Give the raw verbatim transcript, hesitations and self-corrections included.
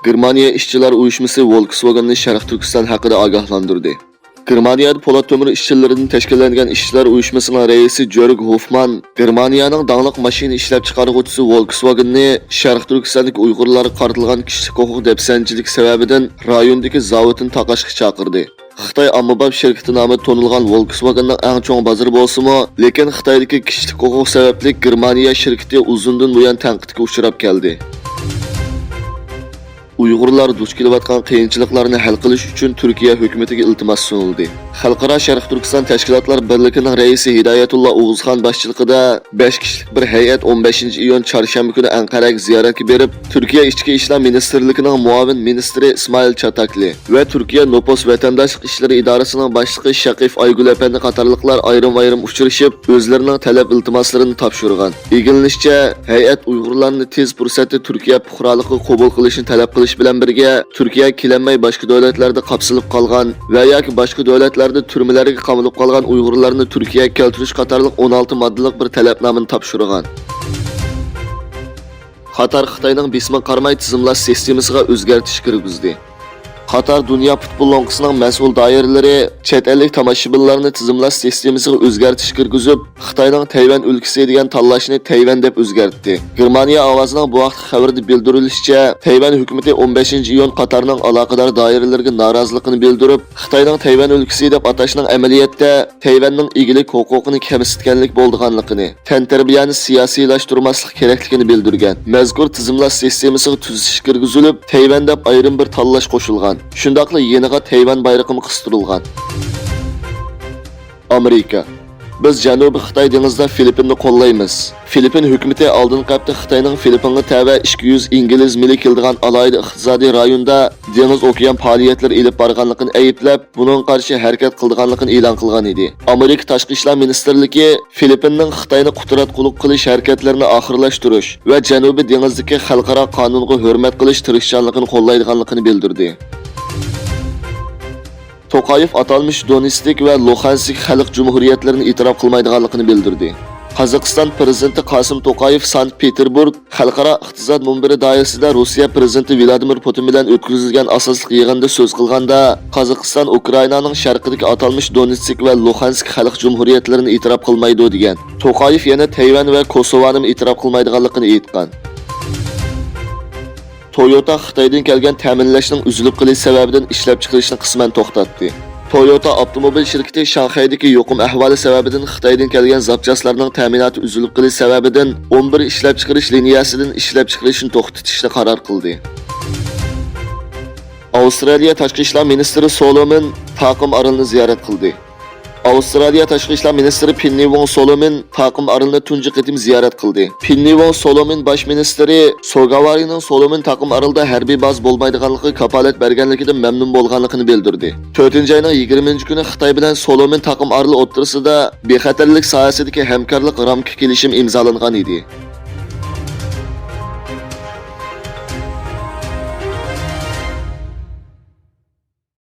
گېرمانىيە ئىشچىلار ئۇيۇشمىسى ۋولكسۋاگېننى شەرقىي تۈركىستان ھەققىدە ئاگاھلاندۇردى. گېرمانىيەدە پولات تۆمۈر ئىشچىلىرىدىن تەشكىللەنگەن ئىشچىلار ئۇيۇشمىسىنىڭ رەئىسى جۆرگ ھوفمان گېرمانىيەنىڭ داڭلىق ماشىنا ئىشلەپچىقارغۇچىسى ۋولكسۋاگېننى شەرقىي تۈركىستاندىكى ئۇيغۇرلارغا قارىتىلغان كىشىلىك ھوقۇق دەپسەندىچىلىكى سەۋەبىدىن رايوندىكى زاۋۇتىنى تاقاشقا چاقىردى. خىتاي ئاممىباب شىركىتى نامىدا تونۇلغان ۋولكسۋاگېننىڭ ئەڭ چوڭ بازىرى بولسىمۇ، لېكىن خىتايدىكى كىشىلىك ھوقۇق سەۋەبلىك گېرمانىيە شىركىتى ئۇزۇندىن بۇيان تەنقىدكە ئۇچراپ كەلدى. ئۇيغۇرلار دۇچ كېلىۋاتقان قىيىنچىلىقلارنى ھەل قىلىش ئۈچۈن تۈركىيە ھۆكۈمىتىگە ئىلتىماس سۇنۇلدى. خەلقئارا شەرقىي تۈركىستان تەشكىلاتلار بىرلىكىنىڭ رەئىسى ھىدايەتۇللا ئوغۇزخان باشچىلىقىدا بەش كىشىلىك بىر ھەيئەت ئون بەشىنچى ئىيۇن چارشەنبە كۈنى ئەنقەرەگە زىيارەتكە بېرىپ، تۈركىيە ئىچكى ئىشلار مىنىستىرلىكىنىڭ مۇئاۋىن مىنىستىرى ئىسمائىل چاتاكلى ۋە تۈركىيە نوپۇس ۋەتەنداشلىق ئىشلىرى ئىدارىسىنىڭ باشلىقى شەقىف ئايگۈل ئەپەندى قاتارلىقلار ئايرىم-ئايرىم ئۇچرىشىپ، ئۆزلىرىنىڭ تەلەپ-ئىلتىماسلىرىنى تاپشۇرغان. ئىگىلىنىشىچە، ھەيئەت ئۇيغۇرلارنى تېز پۇرسەتتە تۈركىيە پۇقرالىقىغا قوبۇل قىلىشنى تەلەپ قىلىش بىلەن بىرگە، تۈركىيەگە كېلەلمەي باشقا دۆلەتلەردە قاپسىلىپ قالغان ۋە ياكى باشقا دۆلەتلەردە تۈرمىلەرگە قامىلىپ قالغان ئۇيغۇرلارنى تۈركىيەگە كەلتۈرۈش قاتارلىق ئون ئالتە ماددىلىق بىر تەلەپنامىنى تاپشۇرغان. قاتار خىتاينىڭ بېسىمىغا قارىماي تىزىملاش سىستېمىسىغا ئۆزگەرتىش كىرگۈزدى. قاتار دۇنيا پۇتبول لوڭقىسىنىڭ مەسئۇل دائىرىلىرى چەت ئەللىك تاماشىبىنلارنى تىزىملاش سىستېمىسىغا ئۆزگەرتىش كىرگۈزۈپ، خىتاينىڭ تەيۋەن ئۆلكىسى دېگەن تاللاشنى تەيۋەن دەپ ئۆزگەرتتى. گېرمانىيە ئاۋازىنىڭ بۇ ھەقتىكى خەۋىرىدە بىلدۈرۈلۈشىچە، تەيۋەن ھۆكۈمىتى ئون بەشىنچى ئىيۇن قاتارنىڭ ئالاقىدار دائىرىلىرىگە نارازىلىقىنى بىلدۈرۈپ، خىتاينىڭ تەيۋەن ئۆلكىسى دەپ ئاتاشنىڭ ئەمەلىيەتتە تەيۋەننىڭ ئىگىلىك ھوقۇقىنى كەمسىتكەنلىك بولىدىغانلىقىنى، تەنتەربىيەنى سىياسىيلاشتۇرماسلىق كېرەكلىكىنى بىلدۈرگەن. مەزكۇر تىزىملاش سىستېمىسىغا تۈزىتىش كىرگۈزۈلۈپ، تەيۋەن دەپ ئايرىم بىر تاللاش قوشۇلغان. شۇنداقلا يېنىغا تەيۋەن بايرىقىمۇ قىستۇرۇلغان. ئامېرىكا. بىز جەنۇبىي خىتاي دېڭىزىدا فىلىپپىننى قوللايمىز. فىلىپپىن ھۆكۈمىتى ئالدىنقى ھەپتە خىتاينىڭ فىلىپپىنغا تەۋە ئىككى يۈز ئىنگلىز مىلى كېلىدىغان ئالاھىدە ئىقتىسادىي رايوندا دېڭىز ئوكيان پائالىيەتلىرى ئېلىپ بارغانلىقىنى ئەيىبلەپ، بۇنىڭغا قارشى ھەرىكەت قىلىدىغانلىقىنى ئېلان قىلغان ئىدى. ئامېرىكا تاشقى ئىشلار مىنىستىرلىكى فىلىپپىننىڭ خىتاينى قۇتراتقۇلۇق قىلىش ھەرىكەتلىرىنى ئاخىرلاشتۇرۇش ۋە جەنۇبىي دېڭىزدىكى خەلقئارا قانۇنغا ھۆرمەت قىلىش تىرىشچانلىقىنى قوللايدىغانلىقىنى بىلدۈردى. توقايېف ئاتالمىش دونېتسك ۋە لۇخانسك خەلق جۇمھۇرىيەتلىرىنى ئېتىراپ قىلمايدىغانلىقىنى بىلدۈردى. قازاقىستان پىرېزىدېنتى قاسىم توقايېف سانكت پېتېربۇرگ خەلقئارا ئىقتىساد مۇنبىرى دائىرىسىدە روسىيە پىرېزىدېنتى ۋلادىمىر پۇتىن بىلەن ئۆتكۈزۈلگەن ئاساسلىق يىغىندا سۆز قىلغاندا، قازاقىستان ئۇكرائىنانىڭ شەرقىدىكى ئاتالمىش دونېتسك ۋە لۇخانسك خەلق جۇمھۇرىيەتلىرىنى ئېتىراپ قىلمايدۇ، دېگەن. توقايېف يەنە تەيۋەن ۋە كوسوۋونىمۇ ئېتىراپ قىلمايدىغانلىقىنى ئېيتقان. تويوتا خىتايدىن كەلگەن تەمىنلەشنىڭ ئۈزۈلۈپ قېلىشى سەۋەبىدىن ئىشلەپچىقىرىشنى قىسمەن توختاتتى. تويوتا ئاپتوموبىل شىركىتى شاڭخەيدىكى يۇقۇم ئەھۋالى سەۋەبىدىن خىتايدىن كەلگەن زاپچاسلارنىڭ تەمىناتى ئۈزۈلۈپ قېلىش سەۋەبىدىن ئون بىر ئىشلەپچىقىرىش لىنىيەسىدىن ئىشلەپچىقىرىشنى توختىتىشنى قارار قىلدى. ئاۋسترالىيە تاشقى ئىشلار مىنىستىرى سولومون تاقىم ئارىلىنى زىيارەت قىلدى. ئاۋسترالىيە تاشقى ئىشلار مىنىستىرى پېننى ۋوڭ سولومون تاقىم ئارىلىنى تۇنجى قېتىم زىيارەت قىلدى. پېننى ۋوڭ سولومون باش مىنىستىرى سوگاۋارىنىڭ سولومون تاقىم ئارىلىدا ھەربىي بازا بولمايدىغانلىقىغا كاپالەت بەرگەنلىكىدىن مەمنۇن بولغانلىقىنى بىلدۈردى. تۆتىنچى ئاينىڭ يىگىرمىنچى كۈنى خىتاي بىلەن سولومون تاقىم ئارىلى ئوتتۇرىسىدا بىخەتەرلىك ساھەسىدىكى ھەمكارلىق رامكا كېلىشىمى ئىمزالانغان ئىدى.